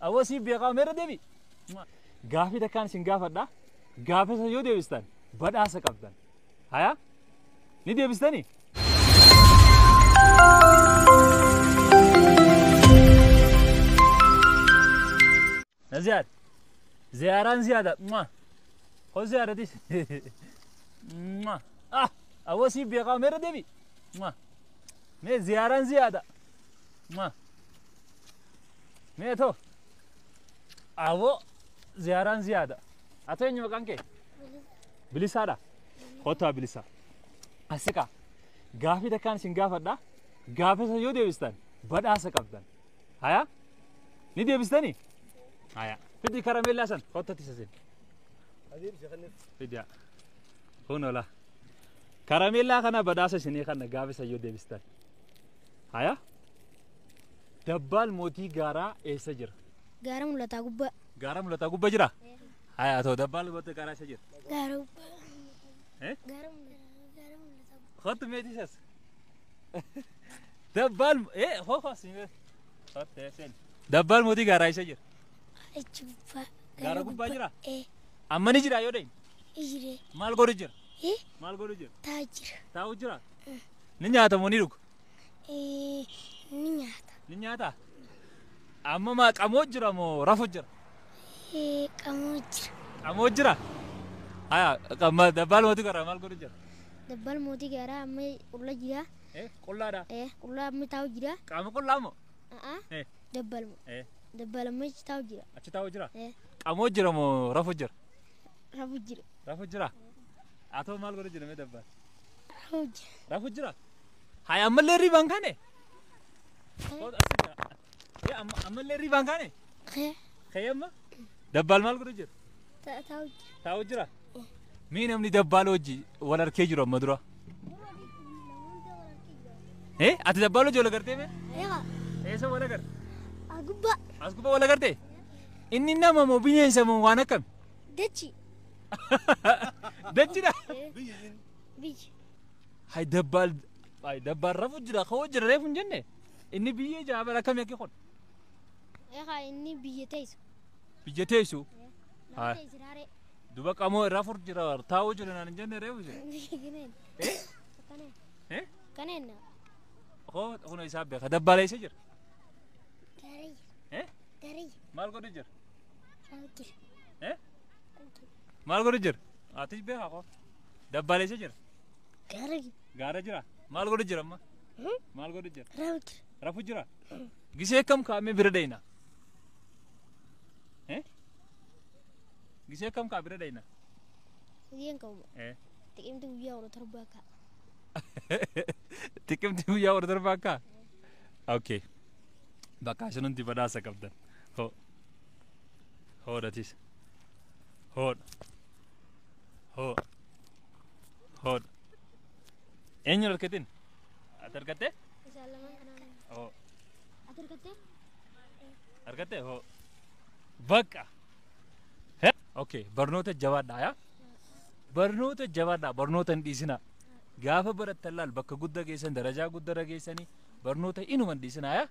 Awwa siif beekaa meera deebi. Gaafii takkaan isin gaafadha. Gaafa isa yoo deebistan badhaasa qabdan. Haya? Ni deebistanii? Ziyaad. Ziyaaraan ziyaada. Hoo ziyaadatis. Ah! Awwa siif beekaa meera deebi. Mee ziyaaraan ziyaada. Mee too. Awwa ziyaaraan ziyaada. Ati eenyu maqaan kee? Bilisaadha. Kottaa Bilisaa. Asiqa. Gaafii takkaan isin gaafadha. Gaafa isa yoo deebistan badhaasa qabdan. Haya? Ni deebistanii? Haya. Fidi karameellaa san kottatti isa sin. Fidi. Kun ola. Karameellaa kana badhaasa isinii kana gaafa isa yoo deebistan. Haya? Dabbaal mootii gaaraa eessa jira? Gaara mul'ataa gubbaa. Gaara mul'ataa gubbaa jira? Haya ta'u dabbaal mootii gaaraa eessa jira? Gaara gubbaa. Gaara mul'ataa gubbaa. Kottu meetii isas. Dabbaal hoo hoo sinbe. Kottu sen. Dabbaal mootii gaaraa eessa jira? Achi gubbaa. Gaara gubbaa jira? Amma ni jira yoo deemu? Ijire. Maal godhu jira? Maal godhu jira? Taa'u jira. Taa'u jira? Ni nyaata moo ni dhuga? Ni nyaata. Ni nyaata? Amma maa qamoo jira moo rafu jira? Qamoo jira. Qamoo jira? Haya dabbaal mootii gaaraa maal godhu jira? Dabbaal mootii gaaraa amma qulla jira. Qullaadha? Qullaa amma taa'u jira. Qaama qullaa moo? Dabbaal moo? Dabbaal amma achi taa'u jira. Achi taa'u jira? Qamoo jira moo rafu jira? Rafu jira. Rafu jira? Atoo maal godhu jira mee dabbaal? Rafu jira. Rafu jira? Haya ammallee riibaan kaane? Ammallee riibaan kaane? Kee amma? Dabbaal maal godhu jira? Taa'u jira. Taa'u jira? Mee namni dabbaal hojii wal harkee jiru amma dura? Ati dabbaal hojii wal agartee mee? Eessa wal agarte? Gubbaa. As gubbaa wal agartee? Inni nama moo bineensa moo waan akkami? Dachi. Dachidha? Biyyi. Hay dabbaal dabbaal rafu jira ka'oo jira reefu hin jenne? Inni biyyee jaa bara akkamii akka kun? Egaa inni biyya teessu. Biyya teessu? Nama teessu raaree. Duba qamoo rafu jira taa'uu jira naan hin jenne reefu jira. Kaneen. Kaneen. Hoo kun isaa beeka dabbaal eessa jira? Gaara jira. Gaara jira. Maal godhu jira? Rafu jira. Maal godhu jira? Atis beeka koo. Dabbaal eessa jira? Gaara jira. Gaara jira. Maal godhu jira amma? Maal godhu jira? Rafu jira. Rafu jira? Gisee kam kaa'amee bira deeyna? Gisee kam ka'a bira deeyna? Giseen qabu. Xiqimti guyyaa 17 ka'a. Xiqimti guyyaa 17 ka'a? Okay. Bakka isin hundi badhaasa qabdan. Hoo. Hoodhatis. Hoodha. Hoo. Hoodha. Eenyu harkatin? Ati harkattee? Isaan lamaan kanaan. Hoo. Ati harkattee? Harkattee? Hoo. Bakka. Okay, barnoota jabaadhaa yaa? Barnoota jabaadhaa, barnoota hin dhiisinaa. Gaafa barattan laal bakka guddaa geessan, darajaa guddaa geessanii barnoota inuma hin dhiisinaa yaa?